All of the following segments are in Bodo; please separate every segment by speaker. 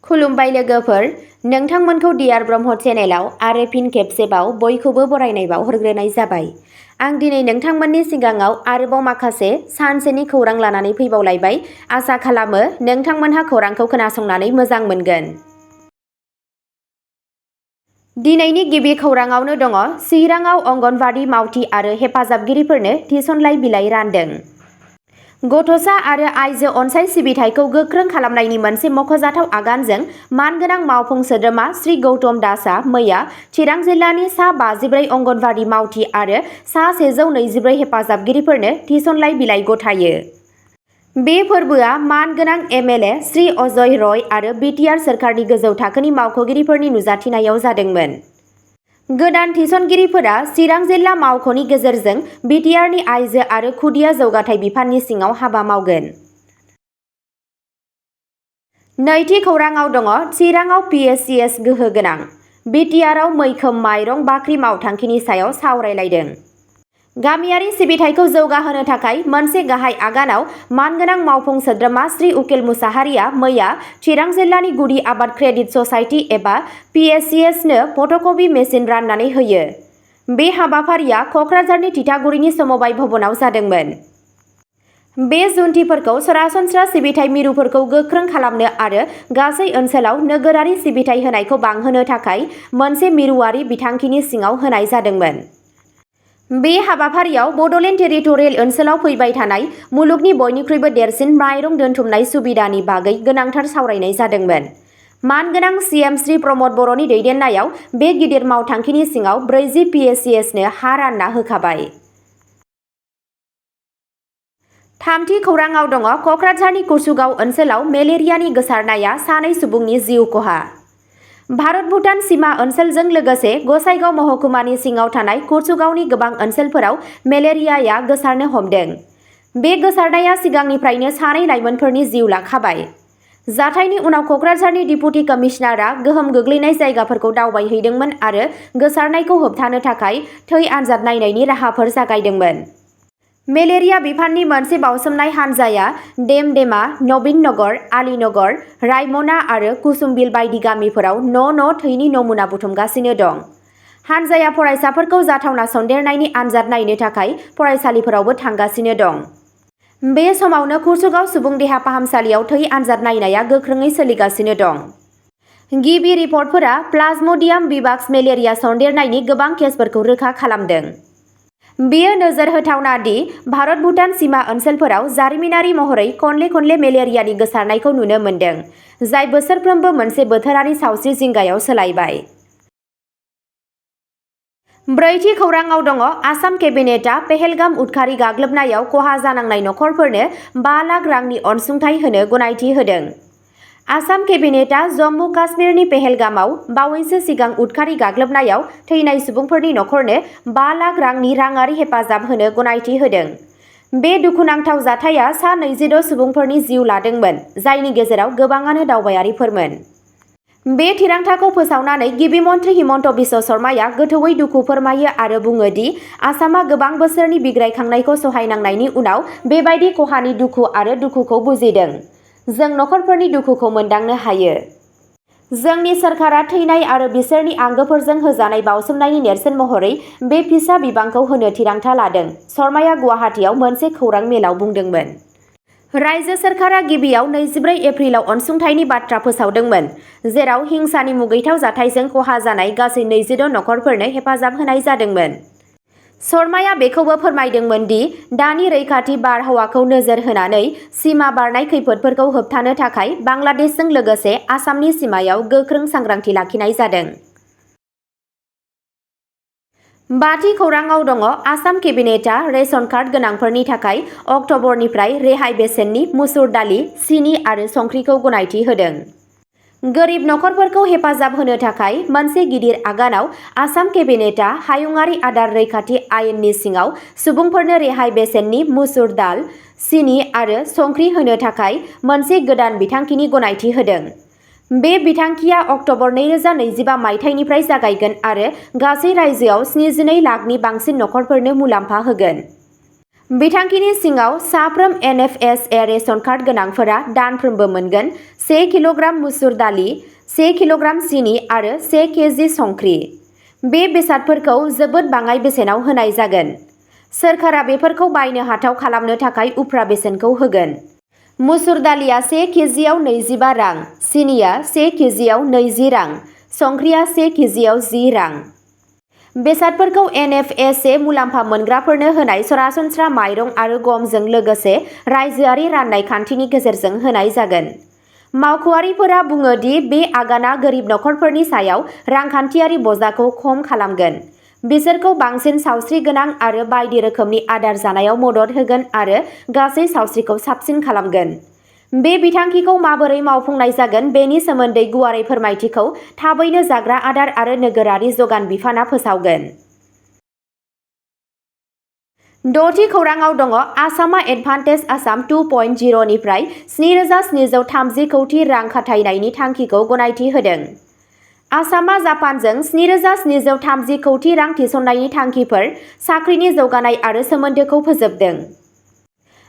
Speaker 1: खुलुमबाय लोगोफोर, नोंथांमोनखौ डियार ब्रह्म चेनेलाव आरो फिन खेबसेबाव बयखौबो बरायनाय बावहरग्रोनाय जाबाय। आं दिनै नोंथांमोननि सिगाङाव आरोबाव माखासे सानसेनि खौरां लानानै फैबावलायबाय। आसा खालामो नोंथांमोनहा खौरांखौ खोनासंनानै मोजां मोनगोन। दिनैनि गिबि खौराङावनो दङ चिराङाव अंगनवाड़ी मावथि आरो हेफाजाबगिरिफोरनो थिसनलाइ बिलाइ रानदों। गथ'सा आरो आइजो अनसाय सिबिथायखौ गोख्रों खालामनायनि मोनसे मख'जाथाव आगानजों मानगोनां मावफुं सोद्रोमा श्री गौतम दासआ मैया चिरां जिल्लानि सा 54 अंगनवाड़ी मावथि आरो सा 124 हेफाजाबगिरिफोरनो थिसनलाइ बिलाइ गथायो। बे फोरबोआ मानगोनां एमएलए श्री अजय रय आरो बिटिआर सोरखारनि गोजौ थाखोनि मावख'गिरिफोरनि नुजाथिनायाव जादोंमोन। गोदान थिसनगिरिफोरा चिरां जिल्ला मावख'नि गेजेरजों बिटिआरनि आइजो आरो खुदिया जौगाथाय बिफाननि सिङाव हाबा मावगोन। नैथि खौराङाव दङ चिराङाव पिएचसिएस गोहो गोनां। बिटिआरआव मैखोम माइरं बाख्रि मावथांखिनि सायाव सावरायलायदों। गामियारि सिबिथायखौ जौगाहोनो थाखाय मोनसे गाहाय आगानाव मानगोनां मावफुं सोद्रोमा श्री उकिल मुसाहारिया मैया चिरां जिल्लानि गुदि आबाद क्रेडिट ससाइटि एबा पिएचसिएसनो फट'कपि मेसिन राननानै होयो। बे हाबाफारिया क'क्राझारनि तितागुरिनि समबाय भवनाव जादोंमोन। बे जुन्थिफोरखौ सरासनस्रा सिबिथाय मिरुफोरखौ गोख्रों खालामनो आरो गासै ओनसोलाव नोगोरारि सिबिथाय होनायखौ बांहोनो थाखाय मोनसे मिरुआरि बिथांखिनि सिङाव होनाय जादोंमोन। बे हाबाफारियाव बड'लेण्ड टेरिटरियेल ओनसोलाव फैबाय थानाय मुलुगनि बयनिख्रुइबो देरसिन माइरं दोनथुमनाय सुबिदानि बागै गोनांथार सावरायनाय जादोंमोन। मानगोनां सीएम श्री प्रमद बर'नि दैदेननायाव बे गिदिर मावथांखिनि सिङाव 40 पिएचसिएसनो हा रानना होखाबाय। थामथि खौराङाव दङ क'क्राझारनि कुसुगाव ओनसोलाव मेलेरियानि गोसारनाया सानै सुबुंनि जिउ खहा। भारत-भुटान सीमा ओनसोलजों लोगोसे गसाइगाव महकुमानि सिङाव थानाय कुसुगावनि गोबां ओनसोलफोराव मेलेरियाया गोसारनो हमदों। बे गोसारनाया सिगांनिफ्रायनो सानै लाइमोनफोरनि जिउ लाखाबाय। जाथायनि उनाव क'क्राझारनि डिपुटि कमिशनारआ गोहोम गोग्लैनाय जायगाफोरखौ दावबायहैदोंमोन आरो गोसारनायखौ होबथानो थाखाय थै आनजाद नायनायनि राहाफोर जागायदोंमोन। मेलेरिया बिफाननि मोनसे बावसोमनाय हान्जाया डेमडेमा, नवीननगर, आलीनगर, रायमना आरो कुसुमबिल बायदि गामिफोराव न' थैनि नमुना बुथुमगासिनो दं। हान्जाया फरायसाफोरखौ जाथावना सन्देरनायनि आनजाद नायनो थाखाय फरायसालिफोरावबो थांगासिनो दं। बे समावनो कुसुगाव सुबुं देहा फाहामसालियाव थै आनजाद नायनाया गोख्रोङै सोलिगासिनो दं। गिबि रिपर्टफोरा प्लाज्मडियाम विवाक्स मेलेरिया सन्देरनायनि गोबां केसफोरखौ रोखा खालामदों। बेयो नोजोर होथावना दि भारत-भुटान सीमा ओनसोलफोराव जारिमिनारि महरै खनले मेलेरियानि गोसारनायखौ नुनो मोन्दों, जाय बोसोरफ्रोमबो मोनसे बोथोरारि सावस्रि जिंगायाव सोलायबाय। ब्रैथि खौराङाव दङ आसाम केबिनेटआ पेहेलगाम उदखारि गाग्लोबनायाव खहा जानांनाय नखरफोरनो 5 लाख रांनि अनसुंथाइ होनो गनायथि होदों। आसाम केबिनेटआ जम्मु काश्मीरनि पेहेलगामाव बावैसो सिगां उदखारि गाग्लोबनायाव थैनाय सुबुंफोरनि नखरनो 5 लाख रांनि राङारि हेफाजाब होनो गनायथि होदों। बे दुखुनांथाव जाथाया सा 26 सुबुंफोरनि जिउ लादोंमोन, जायनि गेजेराव गोबाङानो दावबायारिफोरमोन। बे थिरांथाखौ फोसावनानै गिबि मन्थ्रि हिमन्त बिश्व शर्माया गोथौयै दुखु फोरमायो आरो बुङो दि आसामआ गोबां बोसोरनि बिग्रायखांनायखौ सहायनांनायनि उनाव बेबायदि खहानि दुखु आरो दुखुखौ बुजिदों। जों नखरफोरनि दुखुखौ मोनदांनो हायो। जोंनि सोरखारा थैनाय आरो बिसोरनि आंगोफोरजों होजानाय बावसोमनायनि नेरसोन महरै बे फिसा बिबांखौ होनो थिरांथा लादों, शर्माया गुवाहाटीआव मोनसे खौरां मेलाव बुंदोंमोन। रायजो सोरखारा गिबियाव 24 एप्रिलाव अनसुंथाइनि बाथ्रा फोसावदोंमोन, जेराव हिंसानि मुगैथाव जाथायजों खहा जानाय गासै 26 नखरफोरनो हेफाजाब होनाय जादोंमोन। शर्माया बेखौबो फोरमायदोंमोन दि दानि रैखाथि बारहावाखौ नोजोर होनानै सीमा बारनाय खैफोदफोरखौ होबथानो थाखाय बांलादेशजों लोगोसे आसामनि सीमायाव गोख्रों सांग्रांथि लाखिनाय जादों। बाथि खौराङाव दङ आसाम केबिनेटआ रेशन कार्ड गोनांफोरनि थाखाय अक्ट'बरनिफ्राय रेहाय बेसेननि मुसुर दालि, सिनि आरो संख्रिखौ गनायथि होदों। गोरिब नखरफोरखौ हेफाजाब होनो थाखाय मोनसे गिदिर आगानाव आसाम केबिनेटआ हायुंआरि आदार रैखाथि आयेननि सिङाव सुबुंफोरनो रेहाय बेसेननि मुसुर दाल, सिनि आरो संख्रि होनो थाखाय मोनसे गोदान बिथांखिनि गनायथि होदों। बे बिथांखिया अक्ट'बर 2025 मायथाइनिफ्राय जागायगोन आरो गासै रायजोआव 72 लाखनि बांसिन नखरफोरनो मुलाम्फा होगोन। बिथांखिनि सिङाव साफ्रोम NFSA रेशन कार्ड गोनांफोरा दानफ्रोमबो मोनगोन 1 किल'ग्राम मुसुर दालि, 1 किल'ग्राम सिनि आरो 1 केजि संख्रि। बे बेसादफोरखौ जोबोद बाङाइ बेसेनाव होनाय जागोन। सोरखारा बेफोरखौ बायनो हाथाव खालामनो थाखाय उफ्रा बेसेनखौ होगोन। मुसुर दालिया 1 केजिआव 25 रां, सिनिया 1 केजिआव 20 रां, संख्रिया 1 केजिआव 10 रां। बेसादफोरखौ NFSA मुलाम्फा मोनग्राफोरनो होनाय सरासनस्रा माइरं आरो गमजों लोगोसे रायजोआरि राननाय खान्थिनि गेजेरजों होनाय जागोन। मावख'आरिफोरा बुङो दि बे आगाना गोरिब नखरफोरनि सायाव रांखान्थियारि बजाखौ खम खालामगोन, बिसोरखौ बांसिन सावस्रि गोनां आरो बायदि रोखोमनि आदार जानायाव मदद होगोन आरो गासै सावस्रिखौ साबसिन खालामगोन। बे बिथांखिखौ माबोरै मावफुंनाय जागोन बेनि सोमोन्दै गुवारै फोरमायथिखौ थाबैनो जाग्रा आदार आरो नोगोरारि जगान बिफाना फोसावगोन। 6थि खौरांआव दङ आसामआ एडभान्टेज आसाम 2.0 निफ्राय 7,730 कौटि रां खाथायनायनि थांखिखौ गनायथि होदों। आसामआ जापानजों 7,730 कौटि रां थिसननायनि थांखिफोर, साख्रिनि जौगानाय आरो सोमोन्दोखौ फोजोबदों।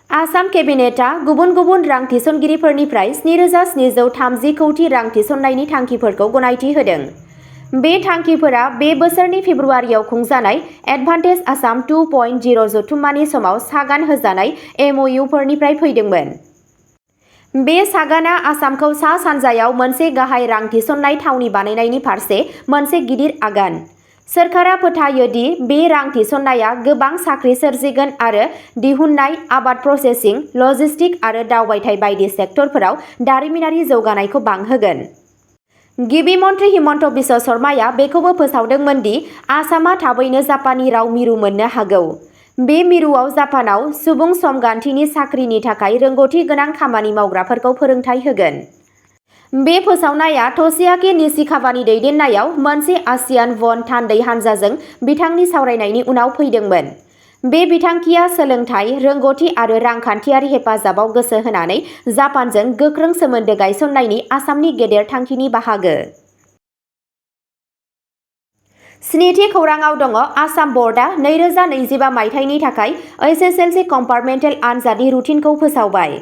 Speaker 1: आसाम केबिनेटआ गुबुन गुबुन रां थिसनगिरिफोरनिफ्राय 7,730 कौटि रां थिसननायनि थांखिफोरखौ गनायथि होदों। बे थांखिफोरा बे बोसोरनि फेब्रुआरियाव खुंजानाय एडभान्टेज आसाम 2.0 जथुम्मानि समाव सागान होजानाय MOUफोरनिफ्राय फैदोंमोन। बे सागाना आसामखौ सा-सानजायाव मोनसे गाहाय रां थिसननाय थावनि बानायनायनि फारसे मोनसे गिदिर आगान। सोरखारा फोथायो दि बे रां थिसननाया गोबां साख्रि सोरजिगोन आरो दिहुननाय, आबाद प्रसेसिं, लजिस्टिक आरो दावबायथाय बायदि सेक्टरफोराव दारिमिनारि जौगानायखौ बांहोगोन। गिबि मन्थ्रि हिमन्त बिश्व शर्माया बेखौबो फोसावदोंमोन दि आसामआ थाबैनो जापानी राव मिरु मोननो हागौ। बे मिरुआव जापानाव सुबुं समगान्थिनि साख्रिनि थाखाय रोंग'थि गोनां खामानि मावग्राफोरखौ फोरोंथाय होगोन। बे फोसावनाया तशियाकि निशिकावानि दैदेननायाव मोनसे आसियान वन थान्दै हानजाजों बिथांनि सावरायनायनि उनाव फैदोंमोन। बे बिथांखिया सोलोंथाय, रोंग'थि आरो रांखान्थियारि हेफाजाबाव गोसो होनानै जापानजों गोख्रों सोमोन्दो गायसननायनि आसामनि गेदेर थांखिनि बाहागो। 7थि खौरांआव दङ आसाम बर्डआ 2025 मायथाइनि थाखाय SSLC कम्पार्टमेन्टेल आनजादनि रुटिनखौ फोसावबाय।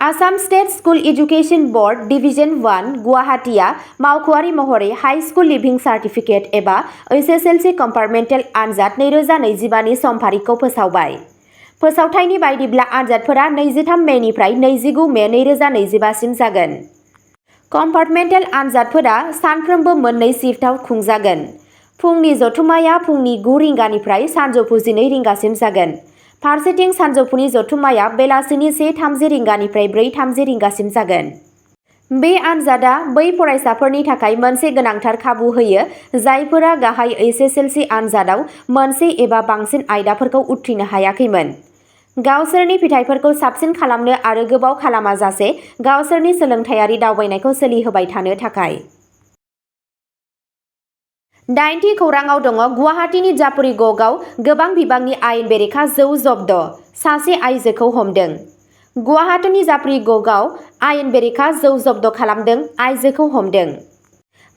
Speaker 1: Assam state school education board division 1 गुवाहाटीआ मावख'आरि महरै हाई स्कुल लिभिं सार्टिफिकेट एबा SSLC कम्पार्टमेन्टेल आनजाद 2025 नि समफारिखौ फोसावबाय। फोसावथायनि बायदिब्ला आनजादफोरा 23 मेनिफ्राय 29 मे 2025 सिम जागोन। कम्पार्टमेन्टेल आनजादफोरा सानफ्रोमबो मोननै शिफ्टआव खुंजागोन। फुंनि जथुम्माया फुंनि 9 रिंगानिफ्राय सानजौफु 12 रिंगासिम जागोन। फारसेथिं सानजौफुनि जथुम्माया बेलासिनि 1:30 रिंगानिफ्राय 4:30 रिंगासिम जागोन। बे आनजादआ बै फरायसाफोरनि थाखाय मोनसे गोनांथार खाबु होयो जायफोरा गाहाय SSLC आनजादाव मोनसे एबा बांसिन आयदाफोरखौ उथ्रिनो हायाखैमोन। गावसोरनि फिथायफोरखौ साबसिन खालामनो आरो गोबाव खालामाजासे गावसोरनि सोलोंथायारि दावबायनायखौ सोलिहोबाय थानो थाखाय। 8थि खौरांआव दङ गुवाहाटीनि जाफुरिगकआव गोबां बिबांनि आयेन बेरेखा जौ जब्द, सासे आइजोखौ हमदों। गुवाहाटीनि जाफुरिगकआव आयेन बेरेखा जौ जब्द खालामदों, आइजोखौ हमदों।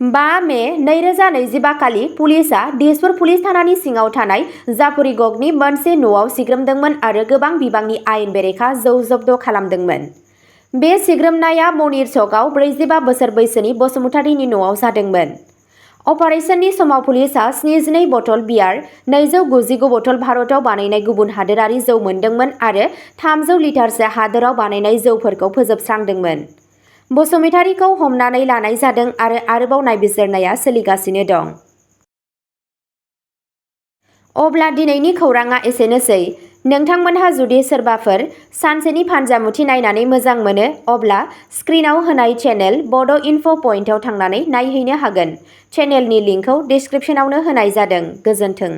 Speaker 1: 5 मे 2025 खालि पुलिसआ दिसपुर पुलिस थानानि सिङाव थानाय जाफुरिगकनि मोनसे न'आव सिग्रोमदोंमोन आरो गोबां बिबांनि आयेन बेरेखा जौ जब्द खालामदोंमोन। बे सिग्रोमनाया मनिर चकआव 45 बोसोर बैसोनि बसुमतारीनि न'आव जादोंमोन। अपारेशननि समाव पुलिसआ 72 बथल बियार, 299 बथल भारताव बानायनाय गुबुन हादोरारि जौ मोनदोंमोन आरो 300 लिटारसो हादोराव बानायनाय जौफोरखौ फोजोबस्रांदोंमोन। बसुमतारीखौ हमनानै लानाय जादों आरो आरोबाव नायबिजिरनाया सोलिगासिनो दं। अब्ला दिनैनि खौरांआ एसेनोसै। नोंथांमोनहा जुदि सोरबाफोर सानसेनि फानजामुथि नायनानै मोजां मोनो, अब्ला स्क्रिनआव होनाय चेनेल बड' इनफ' पइन्टआव थांनानै नायहैनो हागोन। चेनेलनि लिंकखौ डिस्क्रिप्शनावनो होनाय जादों। गोजोन्थों।